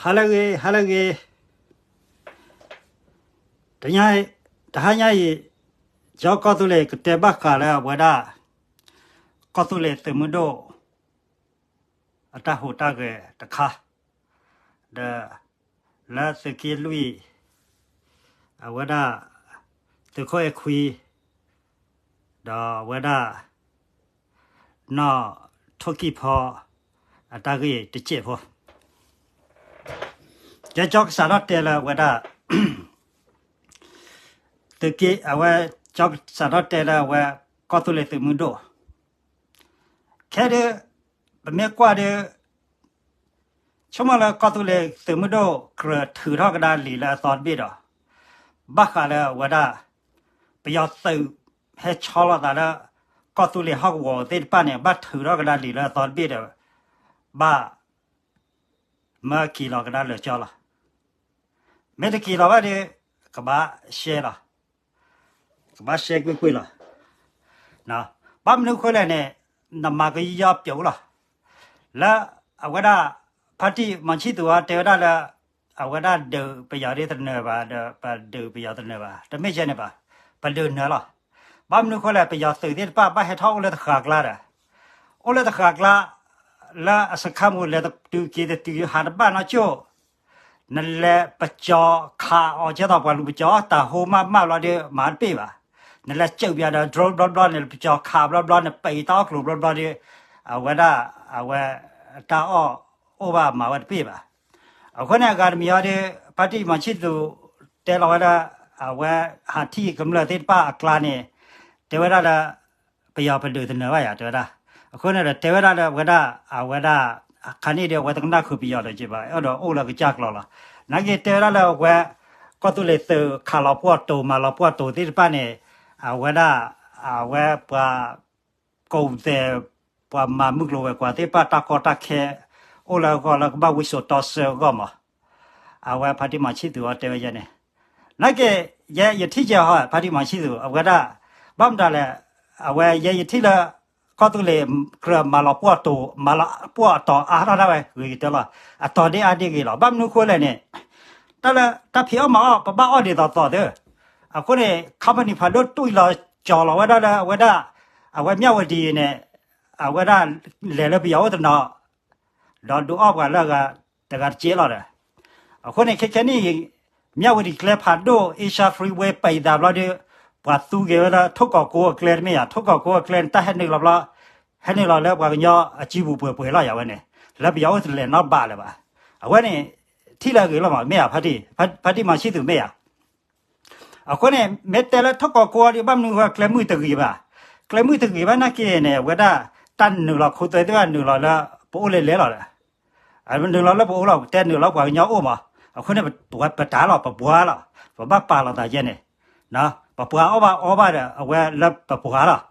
ဟါလၢအဂ့ၤ, ဟါလၢအဂ့ၤ, တဟါညါအံၤ, ကၠီကီၢ်သူလ့ၤကတဲဘၣ်ဃးလၢအဝဲဒၣ် ကီၢ်သူလ့ၤသုးမုၢ်ဒိၣ် အတၢ်ဟူးတၢ်ဂဲၤတခါ, ဒီး လၢသုးက့လွံၢ် အဝဲဒၣ် သုးခိၣ်အဲၣ်ခွံ ဒီးအဝဲဒၣ် နီၢ်ထိၣ်ကံၢ်ဖီ အတၢ်ဂ့ၢ်တစဲးဖိ, ကဲကၠီကစးထီၣ်တဲလၢအဝဲဒၣ် သုးက့ အဝဲ ကၠီကစးထီၣ်တဲလၢအဝဲ ကီၢ်သူလ့ၤသုးမုၢ်ဒိၣ် ခဲဒုး ပမ့ၢ်ကွၢ်ဒီး ဆိကမိၣ်လၢကီၢ်သူလ့ၤသုးမုၢ်ဒိၣ် ကြၢးထုးထီၣ်ကဒါလံာ်လၢအသီတဘ့ၣ်ဒီး ဘၣ်ဃးလၢအဝဲဒၣ် ပယီၤသုးဟဲဆီလီၤသးလၢ ကီၢ်သူလ့ၤဟီၣ်ကဝီၤသ့ၣ်တဖၣ်န့ၣ် ဘၣ်ထုးထီၣ်ကဒါလံာ်လၢအသီတဘ့ၣ်ဒီး ဘၣ် မၢက့ၤလီၤကဒါလၢာ်ကၠီလီၤ. မ့ၢ်တက့ၤလီၤဘၣ်ဒီး ကဘၣ်ရှဲလီၤ. ကဘၣ်ရှဲကွ့ၢ်ကွ့ၢ်လီၤ. ဘၣ်မနုၤဃိလဲၣ်န့ၣ် နမၤကယီယီပျိးလီၤ. လၢအဝဲဒၣ် ဖါတံၢ်မီၤဆံၣ်သူးအီၤတဲဝဲဒၣ်လၢ အဝဲဒၣ်ဒုးပယီၤဒ်တနၢၤဘၣ် ဒီးပဒုးပယီၤတနၢၤဘၣ် တမ့ၢ်ယဲန့ၣ်ဘၣ်. ပဒုးနၢၤလီၤ. ဘၣ်မနုၤဃိလဲၣ် ပယီၤသုးသ့ၣ်တဖၣ်ဘၣ်ဟဲထီၣ်အိၣ်လၢတဃာ်ကျါဒီး အိၣ်လၢတဃာ်ကျါ လၢအစခါမူ လဲၤတတုၤက့ၤတတုၤဟးတဘၣ်နီတကၠိၢ် နလဲၤပကၠီၤခးအီၤကဲသိးပှၤလူၤပကၠီၤတၢ်ဟိမးမးဘျီဒီး မၤတပ့ၢ်ဘၣ်. နလဲၤစၢးပယီၤဒီး drone ဘျီဘျီ နလဲၤပကၠီၤခးဘျီဘျီ နပံးတၢ်အီၣ်ကျိၤဘျီဘျီဒီး အဝဲဒၣ် အဝဲ တၢ်အီၣ်အိၣ်ဘၣ်မၤဝဲတပ့ၢ်ဘၣ်. အဃိန့ၣ် အဂၤတမံၤအီၤဒီး ဖါတံၢ်မီၤဆံၣ်သူး တဲလီၤဝဲဒၣ် အဝဲဟးထံၣ်ကမျၢၢ်သ့ၣ်တဖၣ်အကျါန့ၣ် တဲဝဲဒၣ်လၢ ပယီၤပဒုးတနၢၤဘၣ်ယၤ တဲဝဲဒၣ်. အဃိန့ၣ်ဒီး တဲဝဲဒၣ်လၢအဝဲဒၣ် အဝဲဒၣ် ခါန့ၣ်ဒီး အဝဲတကနၣ်ဃုာ်ပယီၤလၢၤဘၣ် အဲၣ်ဒိးအိၣ်လၢကစၢ်ကျိၤလီၤ. နာ်က့တဲဝဲဒၣ်လၢအဝဲ ကီၢ်သူလ့ၤသုးခးလီၤပှီၢ်တိၤ မၤလီၤပှီၢ်တိၤသ့ၣ်တဖၣ်န့ၣ် အဝဲဒၣ် အဝဲပှၤ ကိးသဲး ပှၤမၤမုၢ်ကျိၤဝဲၤကွာ်သ့ၣ်တဖၣ်တၢ်ကီတၢ်ခဲ အိၣ်လၢအဂီၢ်လၢကဘၣ်ဝံစိာ်တီဆှၢအဂီၢ်မး. အဝဲဖါတံၢ်မီၤဆံၣ်သူးအီၤတဲဝဲယဲန့ၣ် နာ်က့ ယဲယထံၣ်ကဲဟီ ဖါတံၢ်မီၤဆံၣ်သူး အဝဲဒၣ် ဘၣ်မတၤလဲၣ် အဝဲယဲယထံၣ်လၢ ကီၢ်သူလ့ၤကြၢးမၤလီၤပှီၢ်တိၤ မၤလီၤပှီၢ်အတီၤအါထီၣ်ဒၣ်ဝဲဂ့ၤကတၢၢ်လီၤ. အတီၤဒ့အါဒ့ဂ့ၤလီၤ. ဘၣ်မနုၤဃိလဲၣ်န့ၣ် တၢ်လၢတၢ်ဖံးအီၣ်မၤအီၣ် ပဘၣ်အီၣ်ဒ်သိးသိးသ့. အဃိန့ၣ် company ဖးဒိၣ်တွံၢ်လီၤကၠီၤလီၤဝဲဒၣ်လၢအဝဲဒၣ် အဝဲမၠၣ်ဝတံၤန့ၣ် အဝဲဒၣ်လဲၤလၢပယီၤအိၣ်တနီၤ ဒီးဒုးအီၣ်ပှၤလၢအဂၤတဂၤတကဲလီၤဒီး အဃိန့ၣ် ခဲခဲနံၣ် မၠၣ်ဝတံၤကျဲဖးဒိၣ် Asia Freeway ပံးသးဘျီဒီး ပှၤသူက့ၤဝဲလၢထိၣ်ကီၢ်ကိအကျဲတမ့ၢ်ယၤ ထိၣ်ကီၢ်ကိအကျဲန့ၣ် တၢ်ဟဲနုာ်လီၤဘျီ ဟဲနုာ်လီၤလၢပှၤကညီအစုပူၤပှဲၤပှဲၤလီၤယၤဝဲန့ၣ် လၢပယီၤအိၣ်တလဲၤနီတဘးလၢၤဘၣ်. အဝဲန့ၣ် ထံၣ်လၢအဂ့ၤလီၤမး မ့ၢ်ဧါ ဖါတံၢ် ဖါတံၢ်မီၤဆံၣ်သူးမ့ၢ်ဧါ အဃိန့ၣ် မ့ၢ်တဲလၢထိၣ်ကီၢ်ကိအီၤဒီး ဘၣ်မနုၤဃိကျဲမုၢ်တဂ့ၤဘၣ်. ကျဲမုၢ်တဂ့ၤဘၣ်နာ်က့န့ၣ် အဝဲဒၣ် တၢ်နုာ်လီၤခိသွဲသ့ၣ်တဖၣ်နုာ်လီၤလၢ ပအိၣ်လဲၤလဲၤလီၤဒီး နုာ်လီၤလၢပအိၣ်လီၤ ပတဲနုာ်လီၤပှၤကညီအိၣ်မး. အဃိန့ၣ် ပတၤလီၤ ပဘှါလီၤ ပဘၣ်ပာ်လီၤသးယဲန့ၣ် ပပှၤအီၣ်ဘၣ်အီဘၣ်ဒီး အဝဲလၢပပှၤလီၤ.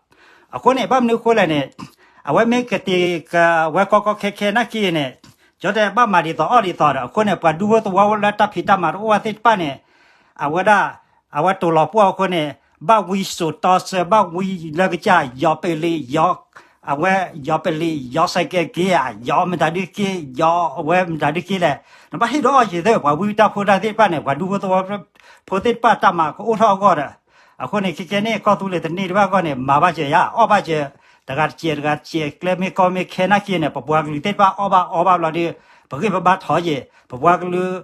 အဃိန့ၣ် ဘၣ်မနုၤဃိလဲၣ်န့ၣ် အဝဲမ့ၢ်ကတ့ၢ်ကဝဲကီကီခဲခဲနာ်က့န့ၣ် ကၠီတဲဘၣ်မၤဒ်သိးအီၣ်ဒ်သိးဒီး အဃိန့ၣ် ပှၤဒူဖိသဝီလၢတၢ်ဖံးတၢ်မၤတအိၣ်ဘၣ်သ့ၣ်တဖၣ်န့ၣ် အဝဲဒၣ် အဝဲတိၤလီၤပှီၢ်အဃိန့ၣ် ဘၣ်ဝံစိာ်တီဆှၢ ဘၣ်ဝံလၢကစၢ် ယီၤပလံး ယီၤ အဝဲ ယီၤပလံး ယီၤစဲးကဲးက့ၤဧါ ယီၤမတၤဒုက့ၤ ယီၤအဝဲမတၤဒုက့ၤလဲၣ် နဘၣ်ဟ့ၣ်ဒိးအီၣ်ယံၤသ့ ပှၤဝံတၢ်ဖိတၢ်သ့ၣ်တဖၣ်န့ၣ် ပှၤဒူဖိသဝီဖိသ့ၣ်တဖၣ်တၢ်မၤကအိၣ်ထီၣ်အဂီၢ်ဒီး အဃိန့ၣ် ခဲခဲန့ၣ် ကီၢ်သူလ့ၤတန့ၢ်တဘၣ်အဂီၢ်န့ၣ် မၤဘၣ်စၢၤယါ အီၣ်ဘၣ်စၢၤ တဂၤတစဲး တဂၤတစဲး ကျဲမ့ၢ်ကီမ့ၢ်ခဲနာ်က့န့ၣ် ပပှၤကလုာ်သ့ၣ်တဖၣ်အီၣ်ဘၣ်အီဘၣ်ဘျီဒီး ပဂံၢ်ပဘါထီၣ်က့ၤ ပပှၤကလုာ်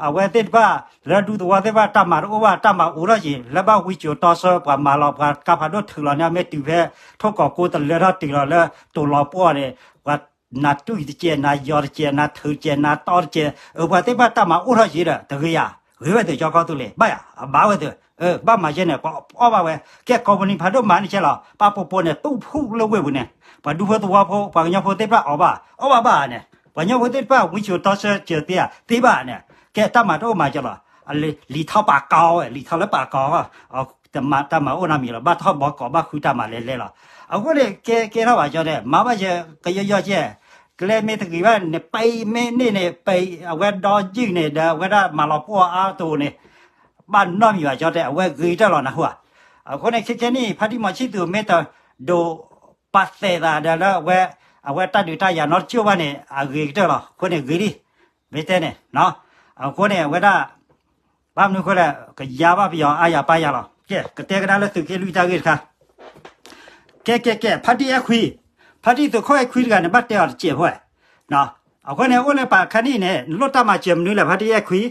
အဝဲသ့ၣ်တဖၣ် လၢဒူသဝီသ့ၣ်တဖၣ် တၢ်မၤတအိၣ်ဘၣ် တၢ်မၤအိၣ်ထီၣ်က့ၤ လၢဘၣ်ဝံစိာ်တီဆှၢ ပှၤမၤလီၤ ပှၤကါဖးဒိၣ်ထုးလီၤန့ၣ် မ့ၢ်တုၤဖဲ ထိၣ်ကီၢ်ကိတလၢထီၣ်တုၤလီၤလၢ တိၤလီၤပှီၢ်န့ၣ် ပှၤနၤတွံၢ်တစဲး နၤယီၤတစဲး နၤထုးတစဲး နၤတီတစဲး အပှၤသ့ၣ်တဖၣ်တၢ်မၤအိၣ်ထီၣ်က့ၤဒီး တဂ့ၤဧါ ဂ့ၤဝဲသ့ၣ်ကၠီကီၢ်သူလ့ၤ ဘၣ်ယါ အဘၣ်ဝဲသ့ၣ် ဘၣ်မၤယဲန့ၣ် ပှၤအီၣ်ဘၣ်ဝဲ ကဲ company ဖးဒိၣ်မၤန့ၣ်ကဲလီၤ ပာ်ပိာ်ပိာ်န့ၣ် တူၢ်ဖူလၢဝ့ၢ်ပူၤန့ၣ် ပှၤဒူဖိသဝီဖိ ပှၤကညီဖိသ့ၣ်တဖၣ်အီၣ်ဘၣ် အီၣ်ဘၣ်ဘၣ်န့ၣ် ပှၤကညီဖိသ့ၣ်တဖၣ် ဝံစိာ်တီဆှၢစၢၤသ့ဧါ သ့ဘၣ်န့ၣ် ကဲတၢ်မၤတအိၣ်မၤကလီၤ လံာ်ထီၣ်ပာ်ကီဝဲ လံာ်ထီၣ်လၢပာ်ကီ တၢ်မၤအိၣ်နီတမံၤလီၤ ဘၣ်ထီၣ်ဘီကီး ဘၣ်ဃုတၢ်မၤလဲၤလဲၤလီၤ အဃိန့ၣ် ကဲ ကဲထီၣ်ဘၣ်ကၠီန့ၣ် မၤဘၣ်ယဲ ကယီယီကဲ ကျဲမ့ၢ်တဂ့ၤဘၣ်န့ၣ် ပံးမ့ၢ်န့ၢ်န့ၣ် ပံး အဝဲဒီယုၢ်န့ၣ်ဒီး အဝဲဒၣ်မၤလီၤပှီၢ်အါတအိၣ်န့ၣ် ဘၣ်နီတမံၤဘၣ်ကၠီတဲ အဝဲဂ့ၤကတၢၢ်လီၤနဟူဧါ အဃိန့ၣ် ခဲခဲနံၣ် ဖါတံၢ်မီၤဆံၣ်သူးမ့ၢ်တဒိးပာ်သဲးသးဒီးလၢအဝဲ အဝဲတၢ်ဒုးတၢ်ယၤနီတကၠိၢ်ဘၣ်န့ၣ် အဂ့ၤကတၢၢ်လီၤ အဃိန့ၣ်ဂ့ၤလံ မ့ၢ်တဲန့ၣ်, အဃိန့ၣ် အဝဲဒၣ် ဘၣ်မနုၤဃိလဲၣ် ကယါဘၣ်ပယီၤအါယၤပါယၤလီၤ. ကဲ ကတဲကဒါလၢသုးက့လွံၢ်တၢ်ဂ့ၢ်တခါ, ကဲ ကဲ ကဲ ဖါတံၢ်အဲၣ်ခွံ, ဖါတံၢ်သုးခိၣ်အဲၣ်ခွံတဂၤန့ၣ် ဘၣ်တဲအီၤတစဲးဖိဝဲ, အဃိန့ၣ် အိၣ်လၢပာ်ခါနံၣ်န့ၣ် နလိၣ်တၢ်မၤစၢၤမနုၤလဲၣ် ဖါတံၢ်အဲၣ်ခွံ,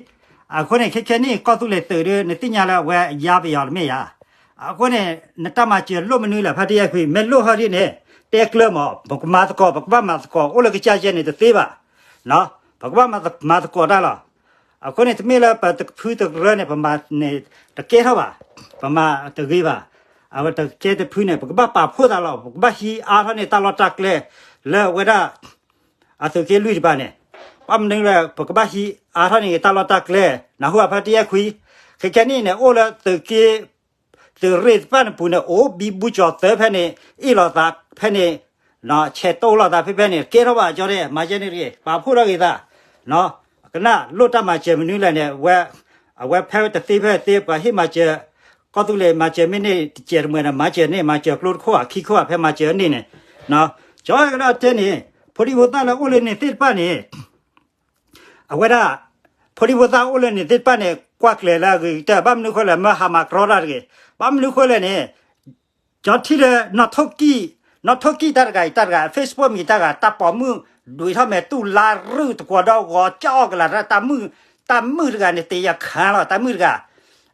အဃိန့ၣ် ခဲခဲနံၣ် ကီၢ်သူလ့ၤသုးဒီး နသ့ၣ်ညါလၢအဝဲယါပယီၤတမ့ၢ်ဧါ. အဃိန့ၣ် နတၢ်မၤစၢၤလိၣ်မနုၤလဲၣ် ဖါတံၢ်အဲၣ်ခွံ, မ့ၢ်လိၣ်ဟီဒ်န့ၣ် တဲကျၢၤမး, ပကမၤသကိး ပကဘၣ်မၤသကိး အိၣ်လၢကစၢ်ယဲန့ၣ်တသ့ဘၣ်, ပကဘၣ်မၤသကိးတၢ်လီၤ. အဃိန့ၣ် တမ့ၢ်လၢပတဖုတကရၢန့ၣ် ပမၤန့ၣ် တကဲထီၣ်ဘၣ်, ပမၤတဂ့ၤဘၣ်, အဝဲတကဲတဖုန့ၣ် ပကဘၣ်ပာ်ဖှိၣ်သးလီၤ, ပကဘၣ်ဟံးအါထီၣ်န့ၢ်တၢ်လီၢ်တၢ်ကျဲ လၢအဝဲဒၣ် အသုးက့လွံၢ်တဖၣ်န့ၣ်, ဘၣ်မနုၤလဲၣ် ပကဘၣ်ဟံးအါထီၣ်န့ၢ်တၢ်လီၢ်တၢ်ကျဲ, နၢ်ဟူဧါ ဖါတံၢ်အဲၣ်ခွံ, ခဲခဲနံၣ်န့ၣ် အိၣ်လၢသုးက့ သုးရ့ၣ်တဖၣ်န့ၣ်ပူၤန့ၣ် အိၣ်ဘံဘူကၠီၤသၢဖဲန့ၣ် အ့ၣ်လိာ်သးဖဲန့ၣ်, ဆဲးတိလိာ်သးဖဲဖဲန့ၣ် ကဲထီၣ်ဘၣ်ကၠီတဲ မၤယဲန့ၣ်တဂ့ၤ, ပာ်ဖှိၣ်ထီၣ်ဂ့ၤသး, ကနၣ်လိၣ်တၢ်မၤစၢၤမနုၤလဲၣ်န့ၣ် အဝဲဖဲတသ့ဖဲသ့ ပှၤဟ့ၣ်မၤစၢၤ, ကီၢ်သူလ့ၤမၤစၢၤမ့ၢ်န့ၢ်တစဲးတမှဲၤဒီး မၤစၢၤန့ၢ် မၤစၢၤကျိတခိၣ်ဧါ ခံခိၣ်ဧါဖဲမၤစၢၤန့ၢ်န့ၣ်, ကၠီကဒီးတဲန့ၣ် ဖိဒံဖိသၣ်လၢအိၣ်လၢန့ၣ်သ့ၣ်တဖၣ်န့ၣ် အဝဲဒၣ် ဖိဒံဖိသၣ်အိၣ်လၢန့ၣ်သ့ၣ်တဖၣ်န့ၣ် ကွၢ်ကျဲၤလၢအဂ့ၤကတၢၢ် ဘၣ်မနုၤဃိလဲၣ် မ့ၢ်ဟးမၤကြီတၢ်တဂ့ၤ, ဘၣ်မနုၤဃိလဲၣ်န့ၣ် ကၠီထံၣ်လၢ နီၣ်ထိၣ်ကံၣ်, နီၣ်ထိၣ်ကံၣ်တၢ်တဂၤအံၤ တၢ်တဂၤ Facebook မံၤတၢ်တဂၤ တၢ်ပိာ်မုၣ်ဒွံးထီၣ်မဲာ်တူၢ်လါရုၢ် တကွီၤဒီးဂီၤကၠီအီၣ်ကလာ် တၢ်မုၣ်, တၢ်မုၣ်တဂၤန့ၣ် တ့ယခါလီၤ တၢ်မုၣ်တဂၤ,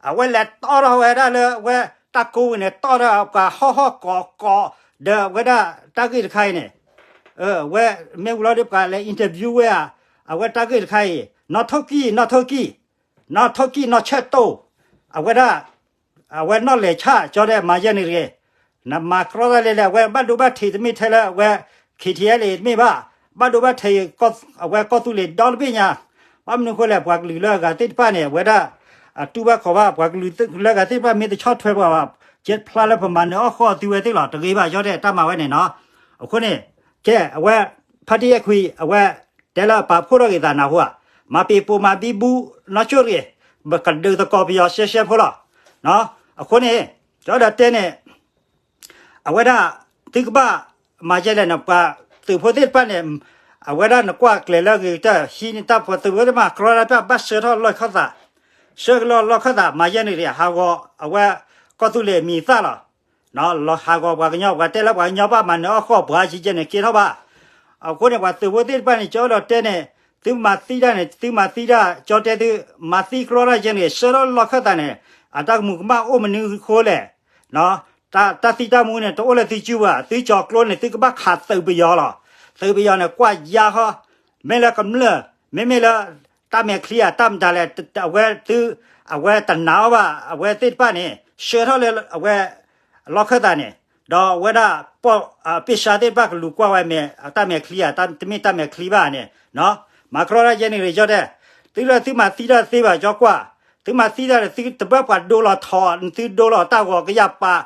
အဝဲလဲၤတီၣ်ထီၣ်ဝဲဒၣ်လၢဝဲ တၢ်ကိးဝံၤန့ၣ် တီၣ်ထီၣ်ပှၤဟီၣ်ဟီၣ်ကီးကီး ဒီးဝဲဒၣ်တၢ်ဂ့ၢ်တခါအံၤန့ၣ်, ဝဲမ့ၢ်ဝံၤလီၤဒီးပှၤလဲၤ interview ဝဲဧါ, အဝဲတၢ်ဂ့ၢ်တခါအံၤ နီၣ်ထိၣ်ကံၣ် နီၣ်ထိၣ်ကံၣ် နီၣ်ထိၣ်ကံၣ်နီၢ်ဆၢၣ်တိၣ်, အဝဲဒၣ် အဝဲနီၣ်လဲၤဆၣ်ကၠီဒီး မၤယဲန့ၣ်တဂ့ၤ, နမၤကြီတၢ်လဲၣ်လဲၣ် အဝဲဘၣ်ဒိဘၣ်ထံးတမ့ၢ်ထဲလၢအဝဲ KTLA တမ့ၢ်ဘၣ်, ဘၣ်ဒိဘၣ်ထံး အဝဲကီၢ်သူလ့ၤဒီတဘ့ၣ်ညါ, ဘၣ်မနုၤဃိလဲၣ် ပှၤကလုာ်လၢအဂၤသ့ၣ်တဖၣ်န့ၣ် အဝဲဒၣ် အတူၢ်ဘၣ်ခီၣ်ဘၣ် ပှၤကလုာ်လၢအဂၤသ့ၣ်တဖၣ်မ့ၢ်တဆီၣ်ထွဲပှၤဘၣ်, ကဲဖျါလၢပမၤနၢၤအီၣ်ဃီအီသုဝဲသ့ၣ်လီၤ တဂ့ၤဘၣ်ကၠီဒီး တၢ်မၤဝဲန့ၣ်နီၤ, အဃိန့ၣ် ကဲ အဝဲ ဖါတံၢ်အဲၣ်ခွံ အဝဲ တဲလၢပာ်ဖှိၣ်ထီၣ်ဂ့ၤသးနၢ်ဟူဧါ, မၤပ့ၤပိာ်မၤဘံဘူ နီၢ်ကၠိၣ်တဂ့ၤ, ပကဒုးသကိးပယီၤရှဲရှဲဖိလီၤ, အဃိန့ၣ် ကၠီဒီးတဲန့ၣ် အဝဲဒၣ် သုကဘၣ်မၤယဲလဲၣ်န့ၣ် ပှၤသုးဖိသ့ၣ်တဖၣ်န့ၣ် အဝဲဒၣ်နကွၢ်ကျဲၤလၢအဂ့ၤကတၢၢ် ဟံးန့ၢ်တၢ်ပှၤသုးဖိသ့ၣ်တဖၣ် ကြီတၢ်တဖၣ် ဘၣ်ဆှၢထီၣ်လီၢ်ခၢၣ်သး, ဆှၢကလီလီၢ်ခၢၣ်သး မၤယဲန့ၣ်တဂ့ၤ ဟးဂီၤ အဝဲ ကီၢ်သူလ့ၤမံၤသၣ်လီၤ, ဟးဂီၤပှၤကညီ ပှၤတဲလၢပှၤကညီဘၣ်မၤနၢၤအီၣ်ဃီပှၤယဲန့ၣ် ကဲထီၣ်ဘၣ်, အဃိန့ၣ် ပှၤသုးဖိသ့ၣ်တဖၣ်န့ၣ် ကၠီဒီးတဲန့ၣ် သုမၤသံတၢ်န့ၣ် သုမၤသံတၢ် ကၠီတဲသု မၤသံကြီတၢ်ယဲန့ၣ် ဆှၢထီၣ်လီၢ်ခၢၣ်သးန့ၣ် အတၢ်ကမူၤကမၣ်အိၣ်မနုၤအဃိလဲၣ်, တၢ်သံတၢ်မူန့ၣ် တအိၣ်လၢသုစုဘၣ်, သုကၠီၤကျိန့ၣ် သုကဘၣ်ခးသုးပယီၤလီၤ, သုးပယီၤန့ၣ် ကွၢ်ယါဃီ, မ့ၢ်လၢကမျၢၢ် မ့မ့ၢ်လၢ တၢ်မဲာ်ချံဧါ တၢ်မတၤလဲၣ် အဝဲသု အဝဲတနာ်အီၤဘၣ် အဝဲသ့ၣ်တဖၣ်န့ၣ် ဆှၢထီၣ်လၢအဝဲ လီၢ်ခၢၣ်သးန့ၣ်, ဒီးအဝဲဒၣ် ပ့ၢ်ဆါသ့ၣ်တဖၣ်ကလူၤကွၢ်ဝဲမ့ၢ် တၢ်မဲာ်ချံဧါ တမ့ၢ်တၢ်မဲာ်ချံဘၣ်န့ၣ်, မၤကြီတၢ်ယဲန့ၣ် ကၠီတဲ, သုလၢသုမၤသံတၢ်သ့ဘၣ် ကၠီကွၢ်, သုမၤသံတၢ်န့ၣ် သုတဘၣ်ပှၤဒိလီၤထီၣ် သုဒိလီၤတၢ်ဂီၤကယၢ်ပာ်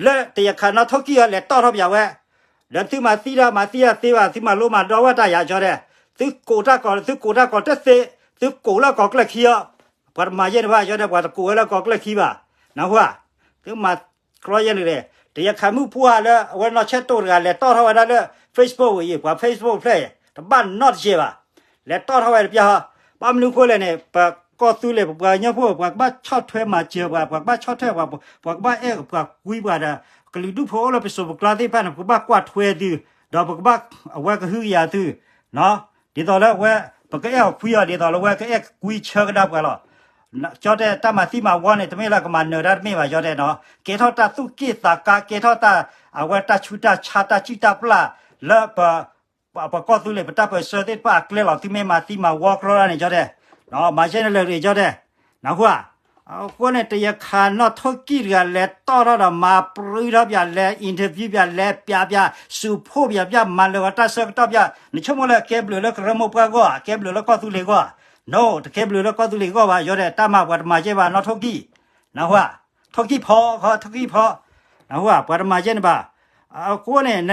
လၢတယခးနီၣ်ထိၣ်ကံၣ်အီၤလဲၤတီၣ်ထီၣ်ပယီၤဝဲ ဒီးသုမၤသံတၢ် မၤသံတၢ်သ့ဘၣ် သုမၤလိမၤဒိဝဲတၢ်ယၤကၠီတဲ, သုကိးတၢ်ကီး သုကိးတၢ်ကီးတသ့, သုကိးလၢကီၢ်ကျၢၢ်ခံအီၤ, ပှၤတမၤယဲန့ၣ်ဘၣ် ကၠီတဲ ပှၤတကိးဝဲလၢကီၢ်ကျၢၢ်ခံဘၣ်, နၢ်ဟူဧါ, သုမၤကြီယဲန့ၣ်တဂ့ၤ, တယခးမုၣ်ပှၢ်လၢအဝဲနီၢ်ဆၢၣ်တိၣ်တဂၤ လဲၤတီၣ်ထီၣ်ဝဲဒၣ်လၢ Facebook အံၤ ပှၤ Facebook ဖျၢၣ်အံၤ တဘၣ်နီတစဲးဘၣ်, လဲၤတီၣ်ထီၣ်ဝဲတပျၢ်ဟီ, ဘၣ်မနုၤဃိလဲၣ်န့ၣ် ပကီၢ်သူလ့ၤ ပပှၤကညီဖိ ပှၤကဘၣ်ဆီၣ်ထွဲမၤစၢၤပှၤ ပှၤကဘၣ်ဆီၣ်ထွဲပှၤ ပှၤကဘၣ်အဲၣ်ပှၤကွံပှၤဒီး ကလုာ်ဒူၣ်ဖိအိၣ်လၢပစိၤပကျါသ့ၣ်တဖၣ်န့ၣ် ပကဘၣ်ကွၢ်ထွဲသု, ဒီးပကဘၣ်အဝဲကဟုကယာ်သု, ဒ်သိးလၢအဝဲ ပကအဲၣ်အီၤကွံအီၤ ဒ်သိးလၢအဝဲကအဲၣ်ကွံဆၢကဒါပှၤလီၤ. ကၠီတဲ တၢ်မၤသံမၤဝီန့ၣ် တမ့ၢ်လၢကမၤနၢၤတၢ်တမ့ၢ်ဘၣ် ကၠီတဲနီၤ, ကဲထီၣ်တၢ်သူၣ်က့ၣ်သးကါ ကဲထီၣ်တၢ် အဝဲတၢ်ဆူးတၢ်ဆါ တၢ်စုၣ်တၢ်ပျၢ် လၢပ ပကီၢ်သူလ့ၤ ပတၢ်ပၢၢ်ဆၢသ့ၣ်တဖၣ်အကျဲလီၤ သုမ့ၢ်မၤသံမၤဝီကြီတၢ်န့ၣ် ကၠီတဲ, မၤယဲန့ၣ်လၢအဂ့ၤ ကၠီတဲ, နၢ်ဟူဧါ, အဃိန့ၣ် တယခးနီၣ်ထိၣ်ကံၣ်တဂၤ လဲၤတီၣ်ထီၣ်ဒီးမၤပြံထီၣ်ပၠး လဲၤ interview ပၠး လဲၤပျးပၠး စူးဖှိၣ်ပၠးပၠး မၤလၢာ်ဂီၤတၢ်ဆၢကတီၢ်ပၠး နဆိကမိၣ်လၢကဲဘျုးလၢကရၢမိၢ်ပှၢ်အဂီၢ်ဧါ ကဲဘျုးလၢကီၢ်သူလ့ၤအဂီၢ်ဧါ, နီၣ် တကဲဘျုးလၢကီၢ်သူလ့ၤအဂီၢ်ဘၣ် ကၠီတဲ, တၢ်မၤပှၤတမၤယဲဘၣ် နီၣ်ထိၣ်ကံၣ်, နၢ်ဟူဧါ, ထိၣ်ကံၣ်ဖီ ထိၣ်ကံၣ်ဖီ, နၢ်ဟူဧါ ပှၤတမၤယဲန့ၣ်ဘၣ်, အဃိန့ၣ်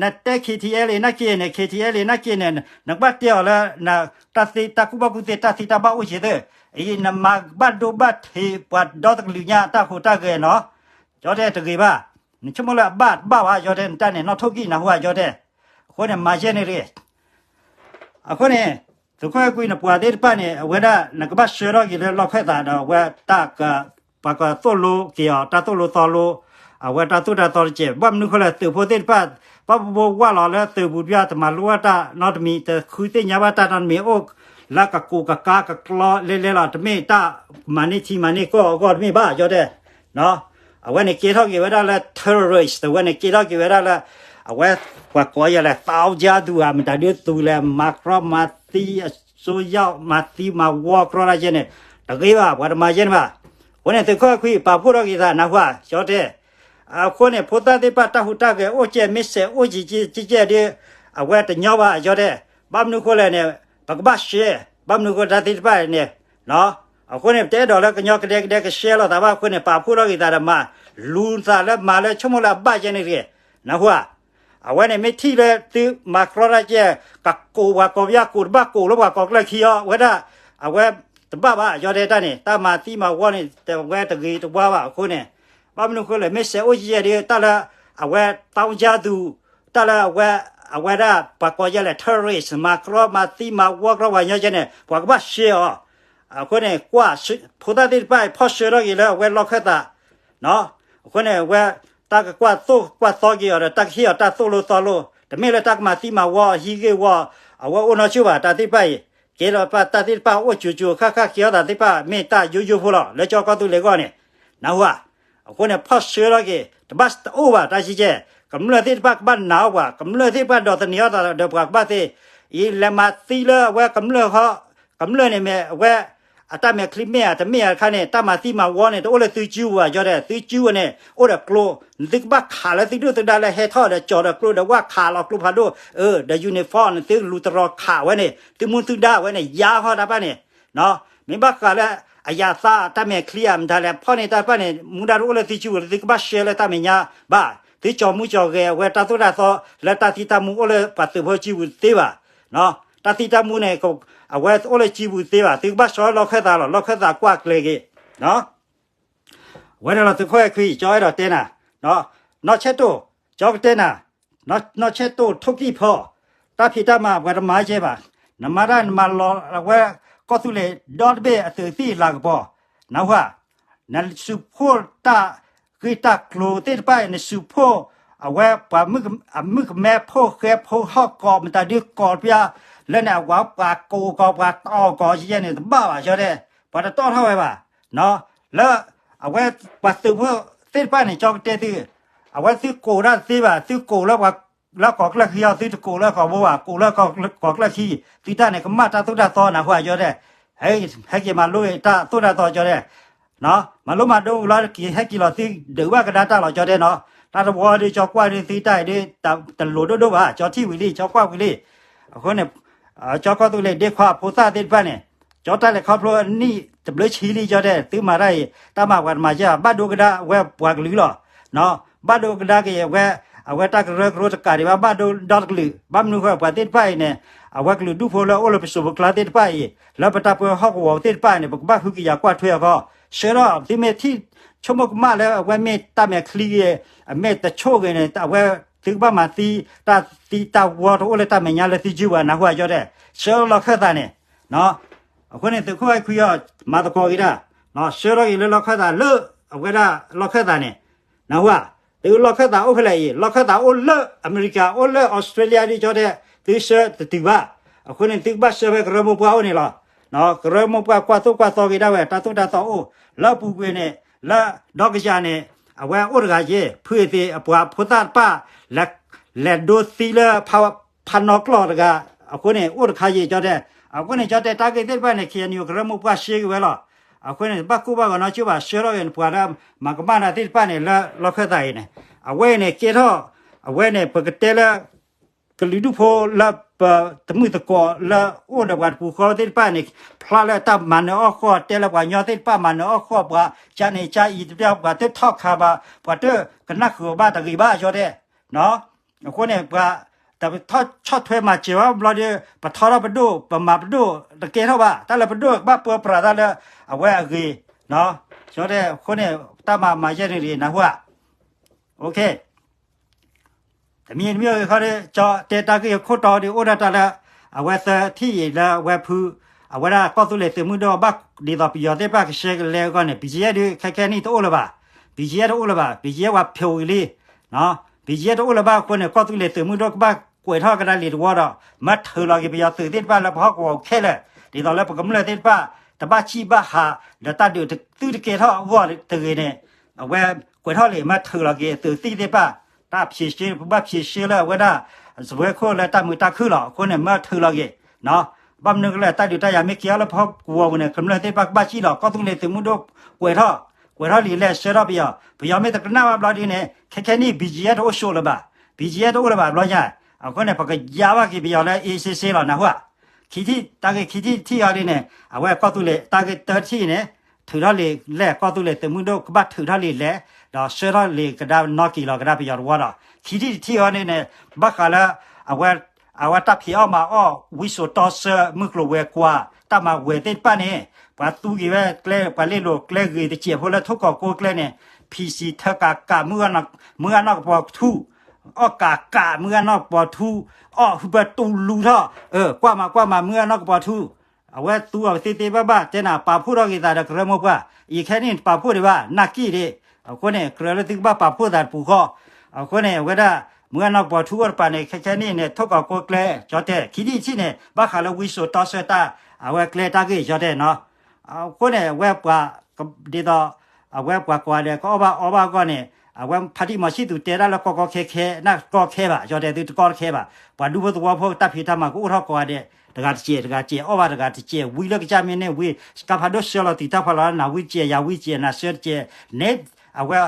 နတဲ KTLA နာ်က့န့ၣ် KTLA နာ်က့န့ၣ် နကဘၣ်တဲအီၤလၢ တၢ်သ့တၢ်ကူၣ်ဘၣ်ကူၣ်သ့ တၢ်သံတၢ်ဘၣ်အိၣ်က့ၤသ့ၣ်, အံၤ နမၤဘၣ်ဒိဘၣ်ထံးပှၤဒီတကလုာ်ညါတၢ်ဟူးတၢ်ဂဲၤနီၤ, ကၠီတဲတဂ့ၤဘၣ်, နဆိကမိၣ်လၢအဘၣ်တဘၣ်ဘၣ် ကၠီတဲ နတၢ်န့ၣ် နီၣ်ထိၣ်ကံၣ် နၢ်ဟူဧါ ကၠီတဲ, အဃိန့ၣ် မၤယဲန့ၣ်တဂ့ၤ, အဃိန့ၣ် သုးခိၣ်အဲၣ်ခွံန့ၣ် ပှၤသ့ၣ်တဖၣ်န့ၣ် အဝဲဒၣ် နကဘၣ်ဆှၢထီၣ်က့ၤလၢလီၢ်ခၢၣ်သးဒီး အဝဲတၢ်က ပှၤကသိၣ်လိက့ၤအီၤ တၢ်သိၣ်လိသီလိ အဝဲတၢ်သိၣ်တၢ်သီတကဲး ဘၣ်မနုၤဃိလဲၣ် သုးဖိသ့ၣ်တဖၣ် ဘၣ်ဘိဝၢ်လီၤလၢသုးပူၤတဖၣ် တမၤလိဘၣ်တၢ်နီတမံၤ တဃုသ့ၣ်ညါဘၣ်တၢ်နီတမံၤ အိၣ်လၢကကိးကကါကကျီလဲလဲလီၤ တမ့ၢ်တၢ်မၤန့ၢ်ထံမၤန့ၢ်ကီၢ်အဂီၢ်တမ့ၢ်ဘၣ် ယတဲ အဝဲန့ၣ်ကဲထီၣ်က့ၤဝဲဒၣ်လၢ terrorist အဝဲန့ၣ်ကဲထီၣ်က့ၤဝဲဒၣ်လၢ အဝဲ ပှၤကိးယဲလဲၣ် သီကါသူ မတၤဒုသူလဲၣ် မၤကြီမၤသံ အစိယီၣ် မၤသံမၤဝီကြီတၢ်ကဲန့ၣ် တဂ့ၤဘၣ် ပှၤတမၤယဲန့ၣ်ဘၣ်. အဃိန့ၣ် သုးခိၣ်အဲၣ်ခွံ ပာ်ဖှိၣ်ထီၣ်က့ၤသးနၢ်ဟူဧါ ယတဲ အဃိန့ၣ် ဖိသၣ်သ့ၣ်တဖၣ် တၢ်ဟူးတၢ်ဂဲၤအိၣ်ကဲ မ့ၢ်စဲးအိၣ်ကဲကဲကဲဒ် အဝဲတညီဘၣ် ယတဲ ဘၣ်မနုၤဃိလဲၣ်န့ၣ် ပကဘၣ်ရှဲ ဘၣ်မနုၤဃိတၢ်သ့ၣ်တဖၣ်န့ၣ် အဃိန့ၣ် ပတအဲၣ်ဒိးလၢကညီကဒဲကဒဲကရှဲလိာ်သးဘၣ်အဃိန့ၣ် ပာ်ဖှိၣ်ထီၣ်က့ၤသးဒီးမၤ လူၤသးလၢမၤလၢဆိကမိၣ်လၢအဘၣ်ကဲန့ၣ်တဂ့ၤ နၢ်ဟူဧါ အဝဲန့ၣ်မ့ၢ်ထံၣ်လၢသုမၤကြီတၢ်ကဲ ကကိးပှၤကိးပယီၤ ကိးတဘၣ်ကိးလၢပှၤကိးကျၢၢ်ခံအီၤ ဝဲဒၣ် အဝဲတဘၣ်ဘၣ် ယတဲတၢ်န့ၣ် တၢ်မၤသံမၤဝီန့ၣ် တဝဲတဂ့ၤတဝါဘၣ်အဃိန့ၣ် ဘၣ်မနုၤဃိလဲၣ် မ့ၢ်စဲးအိၣ်ကဲကဲဒ်တၢ်လၢ အဝဲ သီကါသူ တၢ်လၢအဝဲ အဝဲဒၣ်ပှၤကိးယဲလဲၣ် terrorist မၤကြီမၤသံမၤဝီကြီပှၤကညီကဲန့ၣ် ပှၤကဘၣ်ရှဲအီၤ အဃိန့ၣ် ကွၢ် ဖိသၣ်သ့ၣ်တဖၣ်အံၤ ဖီၣ်ဆှၢထီၣ်က့ၤလၢအဝဲလီၢ်ခၢၣ်သး အဃိန့ၣ် အဝဲ တၢ်ကကွၢ်သိၣ်ကွၢ်သီက့ၤအီၤဒီး တၢ်ကဟ့ၣ်အီၤတၢ်သိၣ်လိသီလိ တမ့ၢ်လၢတၢ်ကမၤသံမၤဝီအီၤဟံးဂ့ၢ်ဝီ အဝဲအိၣ်နီၢ်ဆိၣ်ဘၣ် တၢ်သ့ၣ်တဖၣ်အံၤ ကဲထီၣ်တၢ်သ့ၣ်တဖၣ်အိၣ်ကၠိကၠိဃၣ်ဃၣ်ကဲထီၣ်သးသ့ၣ်တဖၣ် မ့ၢ်တၢ်ယိယိဖိလီၤ လၢကၠီကီၢ်သူလ့ၤအဂီၢ်န့ၣ် နၢ်ဟူဧါ အဃိန့ၣ် ဖီၣ်ဆှၢထီၣ်က့ၤ တဘၣ်တအိၣ်ဘၣ်တၢ်ကဲကဲ ကမျၢၢ်သ့ၣ်တဖၣ်ကဘၣ်နာ်အီၤပှၤ ကမျၢၢ်သ့ၣ်တဖၣ်ဒိးသန့ၤအီၤသးဒီးပှၤကဘၣ်သ့ အံၤလဲၤမၤသံလၢအဝဲကမျၢၢ်ဃီ ကမျၢၢ်န့ၣ်မ့ၢ်အဝဲ အတၢ်မဲာ်ချံမ့ၢ်ဧါ တမ့ၢ်ဧါတခါန့ၣ် တၢ်မၤသံမၤဝီန့ၣ် တအိၣ်လၢသုစုပူၤဘၣ် ယတဲ သုစုပူၤန့ၣ် အိၣ်ဒီးကျိ နသုကဘၣ်ခးလၢသုဒုၣ်သုဒါလၢဟဲထီၣ်ဒီးကၠီၤဒီးကျိဒီးဝၣ်ခးလီၤကျိဖးဒိၣ် အၢ ဒီး uniform န့ၣ် သုလူၤတရီခးဝဲန့ၣ် သုမူသုဒါဝဲန့ၣ် ယါဃီတၢ်တဖၣ်န့ၣ် မ့ၢ်ဘၣ်ဃးလၢ အယၤသးတၢ်မဲာ်ချံဧါ မတၤလဲၣ် ဖီၣ်န့ၢ်တၢ်တဖၣ်န့ၣ် မူဒါတအိၣ်လၢသုစုပူၤ သုကဘၣ်ရှဲလၢတၢ်မဲာ်ညါဘၣ် သုကၠီၤမူကၠီၤဂဲၤ အဝဲတၢ်သိၣ်တၢ်သီ လၢတၢ်သံတၢ်မူအိၣ်လၢပှၤသုးဖိစုပူၤသ့ဘၣ် တၢ်သံတၢ်မူန့ၣ် အဝဲအိၣ်လၢစုပူၤသ့ဘၣ် သုကဘၣ်ဆှၢလၢလီၢ်ခၢၣ်သးလီၤ လီၢ်ခၢၣ်သးကွၢ်ကျဲၤက့ၤ ဝဲဒၣ်လီၤသုးခိၣ်အဲၣ်ခွံ ကၠီအဲၣ်ဒိးတဲနၤ, နီၢ်ဆဲးတိၢ် ကၠီကတဲနၤ, နီၢ်ဆဲးတိၢ်ထိၣ်ကံၣ်ဖီ, တၢ်ဖံးတၢ်မၤပှၤတမၤကဲဘၣ်, နမၤတၢ်နမၤလီၤအဝဲ ကီၢ်သူလ့ၤဒီတဘ့ၣ်အသုးသံၣ်လၤကပီၤ, နၢ်ဟူဧါ, နစူးဖှိၣ်တၢ်ဂ့ၢ်တၢ်ကျိၤသ့ၣ်တဖၣ်အံၤ နစူးဖှိၣ် အဝဲပှၤမုၣ်ကမဲဖိဃဲဖိဟီၣ်ကီး မတၤဒုးကီးပျါ လၢန့ၣ် အဝဲပှၤကိးကီး ပှၤတီၢ်ကီးယဲန့ၣ် တဘၣ်ဘၣ် ကၠီတဲ, ပှၤတတီၢ်ထီၣ်ဝဲဘၣ်, လၢ အဝဲပှၤသုးဖိသ့ၣ်တဖၣ်န့ၣ် ကၠီကတဲသု, အဝဲသုကိးတၢ်တသ့ဘၣ်, သုကိးလၢပှၤ လၢကီၢ်ကျၢၢ်ခံအီၤ သုတကိးလၢကီၢ်ဘိဘၣ်, ကိးလၢကီၢ်ကျၢၢ်ခံ, သုတၢ်န့ၣ် ကမၣ်တၢ်သိၣ်တၢ်သီနၢ်ဟူဧါ ကၠီတဲ, ဟဲက့ၤမၤလိတၢ်သိၣ်တၢ်သီ ကၠီတဲ မၤလိမၤဒိလီၤက့ၤ ဟဲက့ၤလီၤသုဒုးဘၣ်ကဒါတၢ်လီၤ ကၠီတဲနီၤ, တၢ်တဝီဒီးကၠီကွၢ်ဒီးသုတၢ်အံၤဒီး တလိၤဒိၣ်ဒိၣ်ဘၣ်, ကၠီထံၣ်ဝံၤလံ ကၠီကွၢ်ဝံၤလံ, အဃိန့ၣ် ကၠီကီၢ်သူလ့ၤဒ့ခွါဖိသၣ်သ့ၣ်တဖၣ်န့ၣ် ကၠီတၢ်လဲၤခီဖျိအနံၣ်တဘျုးဆံလံ ကၠီတဲ သုမၤတၢ်အံၤ တၢ်မၤပှၤတမၤယဲၢ် ဘၣ်ဒိကဒါဝဲပှၤကလုာ်လီၤ ဘၣ်ဒိကဒါက့ၤဝဲ အဝဲတၢ်ကရၢကရိတကးဒံးဘၣ် ဘၣ်ဒိဒီတကလုာ်, ဘၣ်မနုၤဃိပှၤသ့ၣ်တဖၣ်အံၤန့ၣ် အဝဲကလုာ်ဒူၣ်ဖိလၢအိၣ်လၢပစိၤပကျါသ့ၣ်တဖၣ်အံၤ လၢပတၢ်ပၢဟီၣ်ကဝီၤသ့ၣ်တဖၣ်အံၤန့ၣ် ပကဘၣ်ဃုကယာ်ကွၢ်ထွဲအဃိ, ဆှၢထီၣ်သုမ့ၢ်ထံၣ်ဆိကမိၣ်ကမၣ်လၢအဝဲမ့ၢ်တၢ်မဲာ်ချံဂ့ၤ, အမ့ၢ်တဆိၣ်ဂ့ၤန့ၣ် အဝဲသုကဘၣ်မၤသံ တၢ်သံတၢ်ဝီတအိၣ်လၢတၢ်မဲာ်ညါလၢသုစုပူၤ နၢ်ဟူဧါ ကၠီတဲ, ဆှၢလီၢ်ခၢၣ်သးန့ၣ် အဃိန့ၣ် သုးခိၣ်အဲၣ်ခွံအီၤ မၤသကိးက့ၤတၢ်, ဆှၢထီၣ်က့ၤလၢလီၢ်ခၢၣ်သးလၢ အဝဲဒၣ်လီၢ်ခၢၣ်သးန့ၣ်, နၢ်ဟူဧါ, သုလီၢ်ခၢၣ်သးအိၣ်ဖဲလဲၣ်အံၤ လီၢ်ခၢၣ်သးအိၣ်လၢအမဲရကၤ အိၣ်လၢအီစထြ့လယါဒ် ကၠီတဲ သုဆှၢတတုၤဘၣ်, အဃိန့ၣ် သုကဘၣ်ဆှၢဖဲကရၢမိၢ်ပှၢ်အိၣ်န့ၣ်လီၤ, ကရၢမိၢ်ပှၢ်ကွၢ်သိၣ်ကွၢ်သီက့ၤဒၣ်ဝဲ တၢ်သိၣ်တၢ်သီအိၣ်, လၢအပူၤကွံာ်န့ၣ် လၢဒီကယၤန့ၣ် အဝဲအိၣ်တဂၤယ့ၢ် ဖုအသ့ၣ်အပှၤဖိသၣ်တဖၣ် လဲၤဒိသံလၢ ဖးနီၣ်ကျီၢ်တဂၤ, အဃိန့ၣ် အိၣ်တခါယံာ် ကၠီတဲ, အဃိန့ၣ် ကၠီတဲ တၢ်ဂ့ၢ်သ့ၣ်တဖၣ်န့ၣ် ခ့ၣ်အဲၣ်ယူၣ် ကရၢမိၢ်ပှၢ်ရှဲက့ၤဝဲလီၤ, အဃိန့ၣ် ဘၣ်ကိၢ်ဘၣ်ဂီၤနီၢ်ကၠိဘၣ် ဆှၢထီၣ်က့ၤနပှၤလၢ မၤကမၣ်တၢ်သ့ၣ်တဖၣ်န့ၣ် လၢလီၢ်ခၢၣ်သးအံၤန့ၣ်, အဝဲအံၤန့ၣ် ကဲထီၣ် အဝဲန့ၣ် ပကတဲလၢ ကလုာ်ဒူၣ်ဖိလၢပသမုာ်သကိးလၢအိၣ်ဒီးပှၤတပူၤဃီသ့ၣ်တဖၣ်န့ၣ် ဖျါလၢတၢ်မၤနၢၤအီၣ်ဃီၣ် တဲလၢပှၤကညီသ့ၣ်တဖၣ်မၤနၢၤအီၣ်ဃီၣ် ပှၤကန့ၣ်ကအံၤတဖၣ် ပှၤတထီၣ်ခးဘၣ် ပှၤတကနၣ်ဃုာ်ဘၣ်တဂ့ၤဘၣ် ကၠီတဲ အဃိန့ၣ် ပှၤတထီၣ်ဆီၣ်ထွဲမၤစၢၤဘၣ်ဘျီဒီး ပထီထီၣ်ပဒိၣ် ပမၤပဒိၣ် တကဲထီၣ်ဘၣ် တၢ်လၢပဒိၣ်ကဘၣ်ပၢပြးတၢ်လၢအဝဲအဂ့ၤ, ကၠီတဲ အဃိန့ၣ် တၢ်မၤမၤယဲၢ်န့ၣ်တဂ့ၤ နၢ်ဟူဧါ, တမံၤတမံၤဂ့ၤခီဒီး ကၠီတဲတၢ်ဂ့ၢ်အခိၣ်တီဒီး အိၣ်ဒၣ်တၢ်လၢ အဝဲသၢထံၣ်အံၤလၢအဝဲဖု အဝဲဒၣ်ကီၢ်သူလ့ၤသုးမုၢ်ဒိၣ်ဘၣ်ဒ်သိးပယီၤသ့ၣ်တဖၣ်ကဆှၢကလဲအဂီၢ်န့ၣ် BGF ဒုးခဲခဲနံၣ်တအိၣ်လၢၤဘၣ်, BGF တအိၣ်လၢၤဘၣ်, BGF ဝဲဖျိးဂ့ၤလံ, BGF တအိၣ်လၢၤဘၣ်အဃိန့ၣ် ကီၢ်သူလ့ၤသုးမုၢ်ဒိၣ်ကဘၣ်ကွဲးထီၣ်ကဒါလံာ်တဝီဒီး မၢထုးလီၤက့ၤပယီၤသုးသ့ၣ်တဖၣ်လၢပဟီၣ်ကဝီၤခဲလၢာ်, ဒ်သိးလၢပကမျၢၢ်သ့ၣ်တဖၣ် တဘၣ်ဆံၣ်ဘၣ်ဟး ဒီးတၢ်ဒုးသုတကဲထီၣ်အဂီၢ်တဂ့ၤန့ၣ် အဝဲကွဲးထီၣ်လံာ်မၢထုးလီၤက့ၤသုးသံၣ်သ့ၣ်တဖၣ် တၢ်ဖြေရှင်း ပဘၣ်ဖြေရှင်းလၢအဝဲဒၣ် စပွဲခိၣ်လၢတၢ်မုာ်တၢ်ခုၣ်လီၤ. အဃိန့ၣ် မၢထုးလီၤက့ၤ, ဘၣ်မနုၤကလဲၣ် တၢ်ဒုးတၢ်ယၤမ့ၢ်ကဲအီၤလၢပဟီၣ်ကဝီၤပူၤန့ၣ် ကမျၢၢ်သ့ၣ်တဖၣ်ကဘၣ်ဆံၣ်လီၤ. ကီၢ်သူလ့ၤသုးမုၢ်ဒိၣ်ကွဲးထီၣ်, ကွဲးထီၣ်လံာ်လဲၢ်ဆှၢထီၣ်ပယီၤ, ပယီၤမ့ၢ်တကနၣ်ဘၣ်ဘျီဒုန့ၣ် ခဲခဲနံၣ် BGF တအိၣ်ဆိးလၢၤဘၣ်, BGF တအိၣ်လၢၤဘၣ်ဘျီညါ, အဃိန့ၣ် ပကယါဘၣ်က့ၤပယီၤလၢ အေးဆေးဆေး လီၤ နၢ်ဟူဧါ. ခံထံၣ် တၢ်ဂ့ၢ်ခံထံၣ်တထံၣ်အံၤဒ်န့ၣ် အဝဲကီၢ်သူလ့ၤ တၢ်ဂ့ၢ်တထံၣ်န့ၣ် ထုးထီၣ်လံာ်လဲၢ် ကီၢ်သူလ့ၤသုးမုၢ်ဒိၣ်ကဘၣ်ထုးထီၣ်လံာ်လဲၢ် ဒီးဆှၢထီၣ်လံာ်ကဒါနီၣ်က့ၤလီၤကဒါပယီၤတဝီဒီး ခံထံၣ်တထံၣ်အံၤဒ်န့ၣ် ဘၣ်ဃးလၢ အဝဲ အဝဲတၢ်ဖံးအီၣ်မၤအီၣ် ဝံစိာ်တီဆၢ မုၢ်ကျိၤဝဲၤကွာ် တၢ်မၤဝဲၤသ့ၣ်တဖၣ်န့ၣ် ပှၤသူက့ၤဝဲကျဲ ပှၤလ့လိာ်ကျဲဂ့ၤတစဲးဖိလၢထိၣ်ကီးကိးကျဲန့ၣ် ဖံးစံးထၢကးကး မုၢ်အနီၢ်ကပီၤထူ အီၣ်ကးကး မုၢ်အနီၢ်ကပီၤထူ အီၣ်ဟုပၢတူလူထီၣ် ကွၢ်မၤကွၢ်မၤ မုၢ်အနီၢ်ကပီၤထူ အဝဲသူအီၤသ့သ့ဘၣ်ဘၣ် တဲနၤ ပာ်ဖှိၣ်ထီၣ်က့ၤသးဒီးကရၢမိၢ်ပှၢ် အံၤခဲနံၣ်တပာ်ဖှိၣ်ဒံးဘၣ် နာ်က့ၢ်ဒံး အဃိန့ၣ် ကြၢးလၢသုကဘၣ်ပာ်ဖှိၣ်သးတပူၤဃီ အဃိန့ၣ် အဝဲဒၣ် မုၢ်အနီၢ်ကပီၤထူအီၤတပၤန့ၣ် ခဲခဲနံၣ်န့ၣ် ထိၣ်ကီးကိးကျဲ ကၠီတဲ ခံထံၣ်တထံၣ်န့ၣ် ဘၣ်ဃးလၢဝံစိာ်တီဆၢတၢ် အဝဲကျဲတၢ်ဂ့ၢ် ကၠီတဲနီၤ အဃိန့ၣ် အဝဲပှၤ ဒ်သိး အဝဲပှၤကိးဂၤဒဲး ကအီၣ်ဘၣ်အီဘၣ်အဂီၢ်န့ၣ် အဝဲဖါတံၢ်မီၤဆံၣ်သူးတဲဒၣ်လၢကီကီခဲခဲ နၢ်ကီခဲဘၣ် ကၠီတဲသုတကီတခဲဘၣ် ပှၤဒူဖိသဝီဖိတၢ်ဖံးတၢ်မၤကအိၣ်ထီၣ်ကိးဂၤဒဲး တဂၤတစဲး တဂၤတစဲး အီၣ်ဘၣ်တဂၤတစဲး ဝံလၢကစၢ်မ့ၢ်န့ၢ်ဝံ ကါဖးဒိၣ်ဆှၢလီၤတံၢ်တၢ်ဖီလာ်လၢနၤဝံတစဲး ယၤဝံတစဲး နၤဆှၢတစဲးန့ၣ် အဝဲ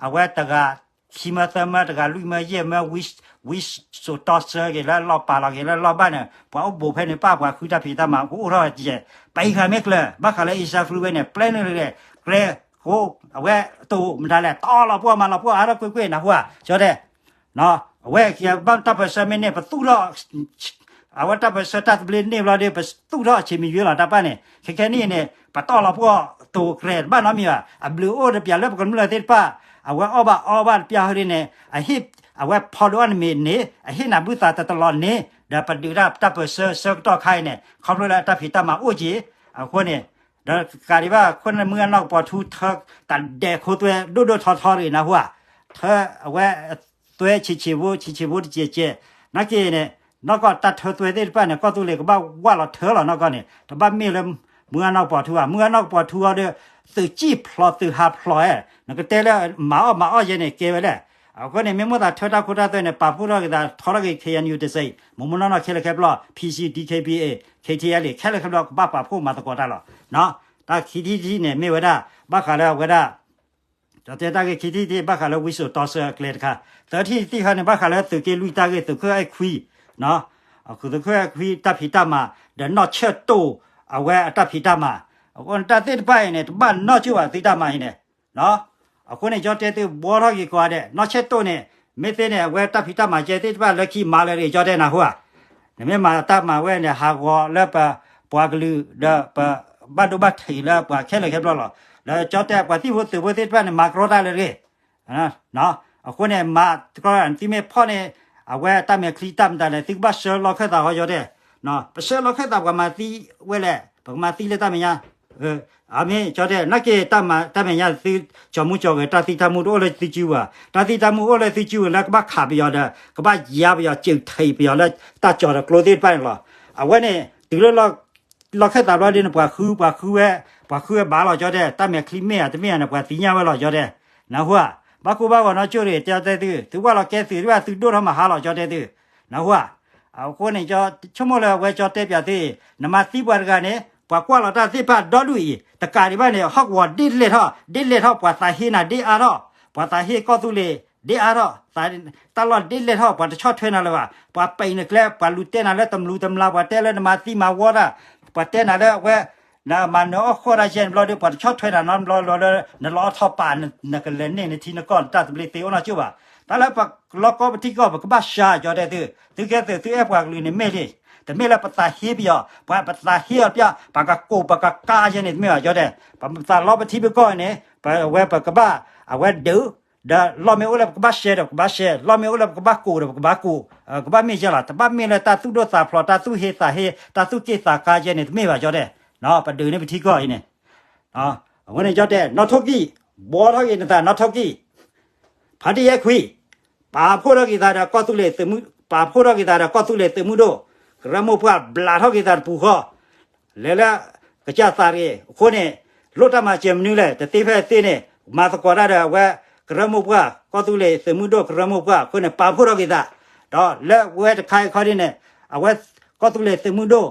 အဝဲတဂၤ ခံမၢသၢမၢ တဂၤလွံၢ်မၢယဲၢ်မၢ ဝံစိာ်တီဆၢက့ၤလၢလီၢ်ပာ်လီၤက့ၤလၢလီၢ်ဘၣ်န့ၣ် ပှၤအိၣ်ဘူးဖဲန့ၣ်ပၢ် ပှၤဃုတၢ်ဖံးတၢ်မၤကအိၣ်ထီၣ်တစဲး ပဟံးဃာ်မ့ၢ်ကျၢၤ ဘၣ်ဃးလၢအ့ရှါဖလူဝဲန့ၣ် ပျဲနုာ်လီၤက့ၤ ကျဲ ဃိ အဝဲတိၢ်မတၤလဲၣ် တအီၣ်လီၤပှီၢ်မၤလီၤပှီၢ်အါထီၣ်ကွ့ၢ်ကွ့ၢ် နၢ်ဟူဧါ ကၠီတဲ အဝဲခံဘၣ်တၢ်ပၢၢ်ဆၢမ့ၢ်န့ၢ် ပသူၣ်ထီၣ် အဝဲတၢ်ပၢၢ်ဆၢတၢ်သဘျ့န့ၢ်ဘျီဒီး ပသူၣ်ထီၣ်အဆံးမံၤယွ့လီၤ တၢ်ပၢ်န့ၣ် ခဲခဲနံၣ်န့ၣ် ပတီၢ်လီၤပှီၢ်တိၢ်ကြဲးတဘၣ်နီတမံၤဘၣ် အဘျုးအိၣ်တပျးလၢပကမျၢၢ်သ့ၣ်တဖၣ် အဝဲအီၣ်ဘၣ်အီဘၣ်တပျၢ်ဟီဒ်န့ၣ် အဟ့ၣ် အဝဲဖီဒိၣ်အီၣ်နမံၤန့ၣ် အဟ့ၣ်နၤဘုသးတတလီၤန့ၣ် ဒီးပဒုးတၢ်ပၢၢ်ဆၢဆၢကတီၢ်ခါအံၤန့ၣ် ခီဖျိလၢအတၢ်ဖံးတၢ်မၤအိၣ်က့ၤ အဃိန့ၣ် ဒီးကးဒံးဘၣ် ခိၣ်နၢ်မုၢ်အနီၢ်ကပီၤထူထၢ တၢ်ဒဲးခိသွဲဒိၣ်ဒိၣ်ထီထီတဂ့ၤ နၢ်ဟူဧါ ထၢအဝဲသွဲဆံးဆံးဖိ ဆံးဆံးဖိတစဲးစဲး နာ်က့န့ၣ် နီၢ်ကီၢ်တၢ်ထၢသွဲသ့ၣ်တဖၣ်န့ၣ် ကီၢ်သူလ့ၤကဘၣ်ဝၢ်လီၤထၢလီၤ နီၢ်ကီၢ်န့ၣ် တဘၣ်မ့ၢ်လၢ မုၢ်အနီၢ်ကပီၤထူဧါ မုၢ်အနီၢ်ကပီၤထူအီၤဒီး သုးကံၢ်ဖျိးသုးဟးဖျိးဧါ နကတဲလၢမၤအီၣ်မၤအီၣ်ယဲန့ၣ် ကဲဝဲလဲၣ် အဃိန့ၣ် မ့ၢ်မိၣ်သးထၢတၢ်ခိတၢ်သွဲန့ၣ် ပာ်ဖှိၣ်ထီၣ်က့ၤသး ထီထီၣ်က့ၤ ခ့ၣ်အဲၣ်ယူၣ် တစဲး မိၢ်မိၢ်နီၢ်နီၢ်ခဲလၢာ်ခဲဆ့ PC DKBA KTLA ခဲလၢာ်ခဲဆ့ ကဘၣ်ပာ်ဖှိၣ်မၤသကိးတၢ်လီၤ တၢ်ခံထံၣ်တထံၣ်န့ၣ် မ့ၢ်ဝဲဒၣ် ဘၣ်ဃးလၢအဝဲဒၣ် ကၠီတဲတၢ်ဂ့ၢ်ခံထံၣ်တထံၣ် ဘၣ်ဃးလၢဝံစိာ်တီဆၢအကျဲတခါ သၢထံၣ်တထံၣ်ခါန့ၣ် ဘၣ်ဃးလၢသုးက့လွံၢ်တၢ်ဂ့ၢ် သုးခိၣ်အဲၣ်ခွံ သုးခိၣ်အဲၣ်ခွံတၢ်ဖံးတၢ်မၤ ဒီးနီၢ်ဆၢၣ်တိၢ်အဝဲအတၢ်ဖံးတၢ်မၤ အဃိန့ၣ်တၢ်သ့ၣ်တဖၣ်အံၤန့ၣ် တဘၣ်နီၢ်ကၠိၣ်ဘၣ်သုတၢ်မၤအံၤန့ၣ် အဃိန့ၣ် ကၠီတဲသုဘှီထီၣ်က့ၤကိးဂၤဒဲး နီၢ်ဆၢၣ်တိၢ်န့ၣ် မ့ၢ်သ့န့ၣ် အဝဲတၢ်ဖံးတၢ်မၤကဲသ့ၣ်တဖၣ်လၢခံမၤလၢာ်တဂ့ၤ ကၠီတဲနၢ်ဟူဧါ နမ့ၢ်မၤတၢ်မၤဝဲန့ၣ် ဟးဂီၤလၢပပှၤကလုာ်ဒီးပဘၣ်ဒိဘၣ်ထံးလၢပှၤခဲလၢာ်ခဲဆ့လီၤ ဒီးကၠီတဲပှၤသံၣ်ဖိသုးဖိသ့ၣ်တဖၣ်န့ၣ် မၤကရီတၢ်လၢာ်တဂ့ၤ အဃိန့ၣ် မၤတကရီသုမ့ၢ်ဖီၣ်န့ၣ် အဝဲတၢ်မဲာ်ချံတၢ်မတၤလဲၣ် သုကဘၣ်ဆှၢလီၢ်ခၢၣ်သးဃီ ကၠီတဲ ပဆှၢလီၢ်ခၢၣ်သး ပှၤမၤသံဝဲလဲၣ် ပကမၤသံလၢတၢ်မဲာ်ညါ အမ့ၢ်ကၠီတဲ နာ်က့ တၢ်မဲာ်ညါသု ကၠီမူကၠီဂဲၤ တၢ်သံတၢ်မူတအိၣ်လၢသုစုပူၤဘၣ် တၢ်သံတၢ်မူအိၣ်လၢသုစုပူၤလၢကဘၣ်ခးပယီၤဒီး ကဘၣ်ယါပယီၤ စူးထီၣ်ပယီၤလၢတၢ်ကၠီၤဒီးကျိသ့ၣ်တဖၣ်န့ၣ်လီၤ အဝဲန့ၣ် တုၤလၢ လီၢ်ခၢၣ်သးဘျီဒ်န့ၣ် ပှၤဃု ပှၤဃုဝဲ ပှၤဃုဝဲဘၣ်လီၤ ကၠီတဲ တၢ်မဲာ်ချံမ့ၢ်ဧါတမ့ၢ်ဧါန့ၣ် ပှၤသ့ၣ်ညါဝဲလီၤ ကၠီတဲ နၢ်ဟူဧါ ဘၣ်ကိၢ်ဘၣ်ဂီၤနီၢ်ကၠိၣ်တဂ့ၤ ကၠီတဲသု သုဝဲလီၤကဲသုးတဘၣ် သုဒိၣ်ထီၣ်မဟါလီၤ ကၠီတဲသု နၢ်ဟူဧါ အဃိန့ၣ် ဆိကမိၣ်လၢအဝဲကၠီတဲပၠးသု နမၤသံပှၤတဂၤန့ၣ် ပှၤကွၢ်လီၤတၢ်သ့ၣ်တဖၣ်ဒီဒူၣ်အံၤ တကးဒံးဘၣ်န့ၣ် ဟီၣ်ကဝီၤဒ်လဲၣ်ထီၣ် ဒ်လဲၣ်ထီၣ် ပှၤသးဟ့နၤဒ်အါထီၣ် ပှၤသးဟ့ကီၢ်သူလ့ၤ ဒ်အါထီၣ် တၢ်လီၢ်ဒ်လဲၣ်ထီၣ် ပှၤတဆီၣ်ထွဲနၤလၢၤဘၣ် ပှၤပံးနကျဲ ပှၤလူၤတဲနၤလၢတမျူးတမျၢ် ပှၤတဲလၢနမၤသံမၤဝီတၢ် ပှၤတဲနၤလၢအဝဲ နမၤနၢၤအီၣ်ဃီၣ်တၢ်ယဲၢ်န့ၣ်ဘျီဒီး ပှၤတဆီၣ်ထွဲနၤနီတဘျီလီၤလၢ နလီၤအီၣ်ထီၣ်ပာ် နကလဲၤန့ၢ်နထံနကီၢ် နတၢ်သဘျ့သ့အိၣ်နီၢ်ကၠိၣ်ဘၣ် တၢ်လၢပလီၢ်ကီၢ်ပထံကီၢ် ပကဘၣ်စှၤ ကၠီတဲသု သုကဲသုး သုအဲၣ်ပှၤကလုာ်န့ၣ်မ့ၢ်လံ တမ့ၢ်လၢပသးဟ့ပယီၤ ပှၤပသးဟ့အီၤတပျၢ် ပှၤကကိးပှၤကကါယဲၢ်န့ၣ် တမ့ၢ်ဘၣ် ကၠီတဲ ပသးလီပထံပကီၢ်န့ၣ် ပဝဲပကဘၣ် အဝဲဒုး ဒီးလီၢ်မ့ၢ်အိၣ်လၢပကဘၣ်ရှဲဒီးပကဘၣ်ရှဲ, လီၢ်မ့ၢ်အိၣ်လၢပကဘၣ်ကိးဒီးပကဘၣ်ကိး, ကဘၣ်မ့ၢ်ကဲလီၤ, တဘၣ်မ့ၢ်လၢတၢ်သူၣ်ဒိၣ်သးဖျိး တၢ်သူၣ်ဟ့သးဟ့ တၢ်သူၣ်က့ၣ်သးကါကဲန့ၣ် တမ့ၢ်ဘၣ်ကၠီတဲ, ပဒုးန့ၢ်ပထံကီၢ်အံၤန့ၣ်, အဃိန့ၣ်ကၠီတဲ နီၣ်ထိၣ်ကံၣ်, ဘှီထီၣ်က့ၤနသးနီၣ်ထိၣ်ကံၣ်, ဖါတံၢ်ယဲၢ်ခွံ, ပာ်ဖှိၣ်ထီၣ်က့ၤသးဒီးကီၢ်သူလ့ၤသုးမုၢ်, ပာ်ဖှိၣ်ထီၣ်က့ၤသးဒီးကီၢ်သူလ့ၤသုးမုၢ်ဒိၣ်, ကရၢမိၢ်ပှၢ်ဘျးထီၣ်က့ၤသးတပူၤဃီ လဲၤလၢကစၢ်သးတဂ့ၤ. အဃိန့ၣ် လိၣ်တၢ်မၤစၢၤမနုၤလဲၣ်, တသ့ဖဲသ့န့ၣ် မၤသကိးတၢ်ဒီးအဝဲ ကရၢမိၢ်ပှၢ်, ကီၢ်သူလ့ၤသုးမုၢ်ဒိၣ်ကရၢမိၢ်ပှၢ်အဃိန့ၣ် ပာ်ဖှိၣ်ထီၣ်က့ၤသး, ဒီးလၢဝဲတခါအံၤခီဒ်န့ၣ် အဝဲကီၢ်သူလ့ၤသုးမုၢ်ဒိၣ်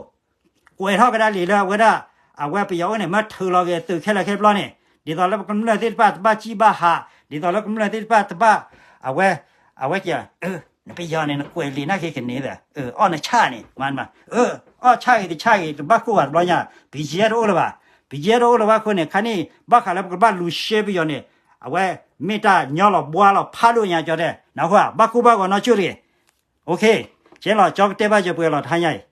ကွဲးထီၣ်ကဒါလံာ်လၢအဝဲဒၣ် အဝဲပယီၤအိၣ်န့ၣ် မ့ၢ်ထုးလီၤက့ၤသုးခဲလၢာ်ခဲဆ့န့ၣ် ဒ်သိးလၢကမျၢၢ်သ့ၣ်တဖၣ်တဘၣ်စံၣ်ဘၣ်ဟး, ဒ်သိးလၢကမျၢၢ်သ့ၣ်တဖၣ်တဘၣ်, အဝဲ, အဝဲကဲ, နပယီၤန့ၣ် နကွဲးလံာ်နာ်က့ၤကန့ၢ်သး, အီၣ်နဆၣ်န့ၣ်, အီၣ်ဆၣ်ဂ့ၤတဆၣ်ဂ့ၤ တဘၣ်ကိၢ်ဘၣ်တဘျီညါ, ပယီၤတအိၣ်လၢၤဘၣ်, ပယီၤတအိၣ်လၢၤဘၣ်အဃိန့ၣ် ခါန့ၣ် ဘၣ်ဃးလၢပကဘၣ်လူၤရှဲပယီၤန့ၣ် အဝဲမ့ၢ်တၢ်ညီလီၤဘှါလီၤဖးဒိၣ်ညါကၠီတဲ, နၢ်ဟူဧါ, ဘၣ်ကိၢ်ဘၣ်ဂီၤနီၢ်ကၠိၣ်တဂ့ၤ. ကဲလီၤ ကၠီကတဲဘၣ်ယပှဲၤလီၤတဟါညါအံၤ